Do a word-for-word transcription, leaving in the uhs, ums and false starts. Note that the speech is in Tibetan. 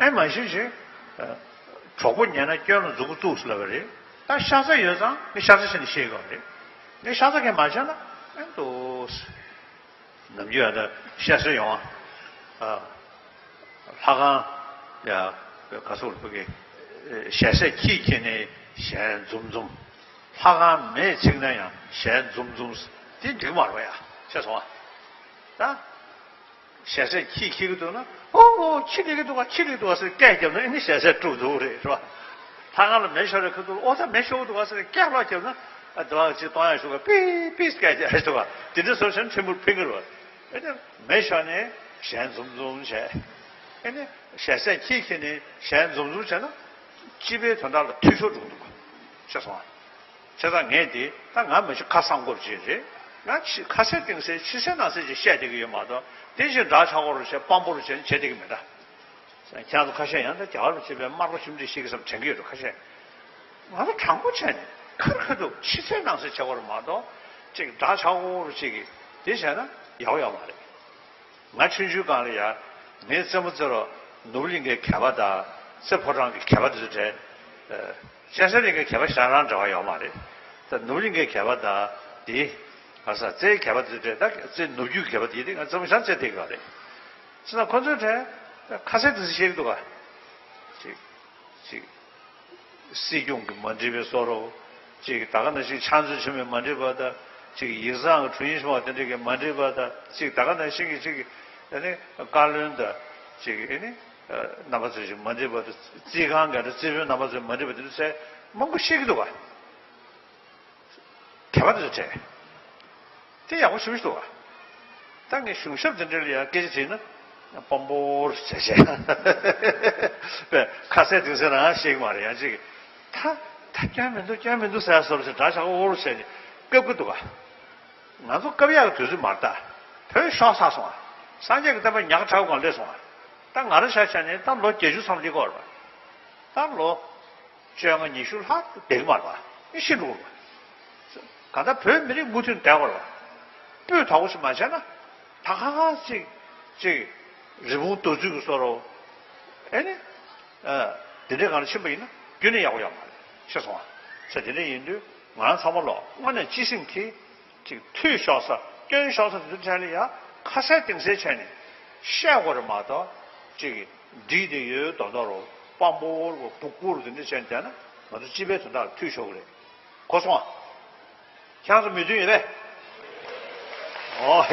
ཨེ་མ་གཞི་ཞིག་གྲོགས་པོ་ཉན་ན་སྐྱོན་ལ་མཛུབ་གུ་བཙུགས་ཟེར་ལབ་པ་རེད། ད་ཤ་ཚ་ཡོད་ཙང་ངས་ཤ་ཚ་བྱས་ནས་བཤད་དགོས་པ་རེད། ངས་ཤ་ཚ་གས་མ་བྱས་ན་ཨེ་འདུག་ནམ་རྒྱུན་ཡང་ད་བཤད་སྲོལ་ཡོང་བ། ལྷ་ཁང་ཡ་ག་སོགས་ལ་ཕུག་གི་ཞལ་ཟས་ཁྱིས་ཁྱེར་ནས་ཞལ་འཛུམ་འཛུམ། ལྷ་ཁང་མེས་ཚིག་ན་ཡང་ཞལ་འཛུམ་འཛུམ། དེ་འགྲིག་མ་རེད་པ་ཡ། ཤེས་སོང་ཨ། ད། ཞལ་ཟས་ཁྱིས་ཁྱེར་གི་འདུག་ན། ཨོ་ཨོ་ཁྱི་ལེགས་གི་འདུག་ག་ཁྱི་ལེགས་འདུག་ག་ཟེར་སྐད་བརྒྱབ་ན་ཨེ་ནི་ཞལ་ཟས་དཀྲུག་འདུག་རེད་རེད་པ། ལྷ་ཁང་ལ་མེ་ཤོར་རེ་ཁ་ཐུག་ཨོ་ད་མེ་ཤོར་འདུག་ག་ཟེར་སྐད་ལོག་བརྒྱབ་ན། ཨ་དེ་བ་ཅི་གཏོང་ཡ་ཤོག་ག་པི་པི་སྐད་རྒྱག་ཤོག་ག་དེ་འདྲ་བཟོ་བྱས་ན་ཕྲན་བུ་ཕན་གི་རེད་པ། ཨེ་ནི་མེ་ཤོར་ནས་ཞལ་འཛུམ་འཛུམ་བྱས། ཨེ་ནི་ཞལ་ཟས་ཁྱིས་ཁྱེར་ནས་ཞལ་འཛུམ་འཛུམ་བྱས་ན། སྤྱི་པའི་དོན་དག་ལ་འཐུས་ཤོར་འགྲོ་གི་འདུག་ག་ཤེས་སོང་ཨ། བྱས་ཙང་ངས་དེ་ད་ང་མི་ཤི་ཁ་སང་སྐོར་ཅིག་རེད། ང་ཕྱི་ཁ་ཟས་གཏིང་ཟས་ཕྱི་ཟས་ནང་ཟས་ཅིག་བཤད་བསྡད་ཀྱི་ཡོད་མ་གཏོགས་དེ་བཞིན་འདྲ་ཆགས་སྐོར་བྱས་སྤམ་པོར་བྱས་བྱས་བསྡད་ཀྱི་མེད་ད། ཁྱེད་ཚོ་ཁ་ཤས་ཡང་ད་རྒྱ་གར་ལ་བྱས་པའི་དམར་པོ་ཞིམ་འདི་ཤེས་ཀྱི་བསམ་དྲན་གྱི་ཡོད་འགྲོ་ཁ་ཤས། ང་ཚོ་དྲང་པོ་བྱས་ནས་ཁར་ཁ་ཐུག་ཕྱི་ཟས་ནང་ཟས་བྱས་སྐོར་མ་གཏོགས་ཅིག་འདྲ་ཆགས་སྐོར་ཅིག་གིས་དེ་བྱས་ན་ཡག་ཡོད་མ་རེད། ང་ཆུང་ཆུང་སྒང་ལ་ཡ། ངའི་རྩེད་མོ་རྩེ་རོགས་ནོར་བུ་གླིང་གའི་གད་པ་དང་རྩེ་ཕོ་བྲང་གི་གད་པ་དེ་ཚོ་བྲལ། ཨ། སྤྱན་རས་གླིང་གའི་གད་པ་ཞེ་དྲག་རང་འབྲེལ་བ་ཡོད་མ་རེད། ད་ནོར་བུ་གླིང་གའི་གད་པ་དང་དེ། ང་ས་རྩེའི་གད་པ་དེ་ཚོ་བྲལ་ད་རྩེ་ནུབ་རྒྱུད་གད་པ་དེ་དེ་ང་རྩེད་མོ་ཞེ་དྲག་རྩེ་བསྡད་ཀྱི་ཡོད་རེད། ཅི་ན་ཁོ་ཚོའི་གྲས་ཁ་ཟས་དེ་ཚོ་ཤེས་ཀྱི་འདུག་ག་ཅིག་ཅིག་སྲིད་སྐྱོང་གི་མ་འགྲིག་པའི་བཟོ་འདྲ། ཅིག་ད་ག་ནང་བཞིན་ཕྱག་མཛོད་ཆེན་མོའི་མ་འགྲིག་པ་དང་། ཅིག་ཡིག་ཚང་གི་དྲུང་ཡིག་ཆུང་བ་དེ་འདྲ་གི་མ་འགྲིག་པ་དང་། ཅིག་ད་ག་ནང་བཞིན་གྱི་ཅིག་ཨ་ནི་བཀའ་བློན་དང་། ཅིག་ཨ་ནི་རྣམ་པ་ཚོ་ཞིག་མ་འགྲིག་པ་དང་། རྩིས་ཁང་གི་རྩིས་དཔོན་རྣམ་པ་ཚོ་མ་འགྲིག་པ་དེ་འདྲ་ཚོ་མང་པོ་ཤེས་ཀྱི་འདུག་ག་གད་པ་དེ་ཚོ་བྲལ། དེ་ཡག་པོ་ཞེ་པོ་ཞིག་འདུག་ག་ད་ངས་གཞུང་ཞབས་འདི་འདྲ་ལ་ཡང་སྐད་ཆ་དྲིས་ན་སྤམ་པོར་བྱས་བྱས། པས་ཁ་ཟས་གཏིང་ཟས་རང་ཤེས་ཀྱི་མ་རེད། ཡང་ཅིག་ད་ད་སྐྱོན་མི་འདུག་སྐྱོན་མི་འདུག་ཟེར་བཟོ་འདྲ་ཞིག་འདྲ་ཆགས་འོར་བྱས་ནས་བཀབ་ཀྱི་འདུག་ག་ང་ཚོ་བཀབ་ཡག་གི་དུས་ཚོད་མ་རེད་ད། བོད་ཤོར་ཚར་སོང་ཨ། སངས་རྒྱས་ཀྱི་བསྟན་པ་ཉག་ཕྲ་བོ་སྒང་སླེབས་སོང་ཨ། ད་ང་རང་ཆ་བཞག་ནས་ད་ལོ་བརྒྱད་ཅུ་ཙམ་སླེབས་ཀྱི་ཡོད་རེད་པ། ད་ལོ་བཅོ་ལྔ་ཉི་ཤུ་ལྷག་བསྡད་ཀྱི་མ་རེད་པ། ཨེ་ཤི་འགྲོ་གི་རེད་པ། གང་ལྟར་བོད་མི་རིགས་མུ་མཐུད་བསྡད་དགོས་རེད་པ། སྤུས་དག་པོ་ཞིག་མ་བྱས་ན། ད་ག་ག་ཅིག་ཅིག་རི་བོང་རྡོ་བརྫུས་ཀྱི་བཟོ་འདྲ། ཨེ་ནི། ཨ། འདི་འདྲའི་སྒང་ལ་ཕྱིན་པ་ཡིན་ན་རྒྱུན་ནས་ཡག་པོ་ཡོད་མ་རེད། ཤེས་སོང་ཨ། ཚེ་འདི་འདྲ་ཡིན་དུས་ང་རང་ཚང་མ་ལོག་དངོས་གནས་སྤྱི་སེམས་ཀྱིས་ཅིག་འཐུས་ཤོར་ས་སྐྱོན་ཤོར་ས་དེ་ཚོའི་གྲས་ལ་ཡ་ཁ་ཟས་གཏིང་ཟས་བྱས་ནས་བཤད་དགོས་རེད་མ་གཏོགས་ཅིག་འགྲིག་བསྡད་ཡོད་མདོག་མདོག་རོ་སྤམ་པོ་རོ་སྦུག་སྦུག་རོ་དེ་འདྲ་བྱས་ནས་བསྡད་ན་ང་ཚོ་སྤྱི་པའི་དོན་དག་ལ་འཐུས་ཤོར་གི་རེད། གོ་སོང་ཨ། ཁྱེད་རང་ཚོ་མོས་མཐུན་ཡོད་པས། ཨོ།